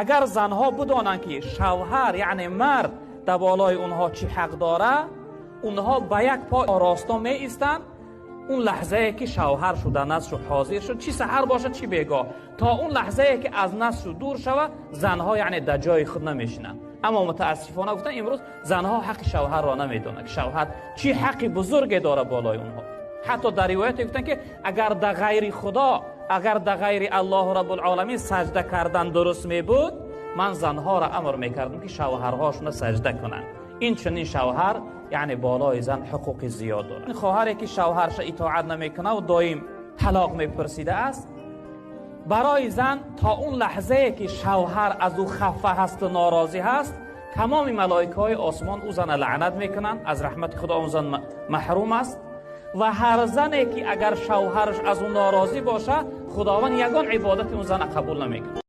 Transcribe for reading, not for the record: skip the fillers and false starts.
Агар занҳо бидонанд, ки шавҳар, яъне мард, дар болои онҳо чӣ ҳақ дорад, онҳо ба як по оросто меистанд. Он лаҳзае ки шавҳар шуда назди ӯ ҳозир шуд, чӣ саҳар бошад, чӣ бегоҳ, то он лаҳзае ки аз назди ӯ дур шавад, занҳо яъне дар ҷои худ наменишинанд. Аммо мутаассифона гуфтанд, имрӯз занҳо ҳаққи шавҳарро намедонанд, ки шавҳар чӣ ҳаққи бузурге дорад болои онҳо. Ҳатто дар ривояте гуфтанд, ки агар дар ғайри Худо, агар дар ғайри Аллоҳ Раббулъоламин саҷда кардан дуруст мебуд, ман занҳоро амр мекардам, ки шавҳарҳояшонро саҷда кунанд. Ин чунин шавҳар яъне болои зан ҳуқуқи зиёд дорад. Ин хоҳаре ки шавҳараш итоат намекунад ва доим талоқ мепурсидааст, барои зан то он лаҳзае ки шавҳар аз ӯ хафа ҳаст ва норозӣ ҳаст, тамоми малоикаҳои осмон ӯ занро лаънат мекунанд, аз раҳмати Худо он зан маҳрум аст. Ва ҳар зане ки агар шавҳараш аз ӯ норозӣ бошад, Худованд ягон ибодати он занро қабул намекунад.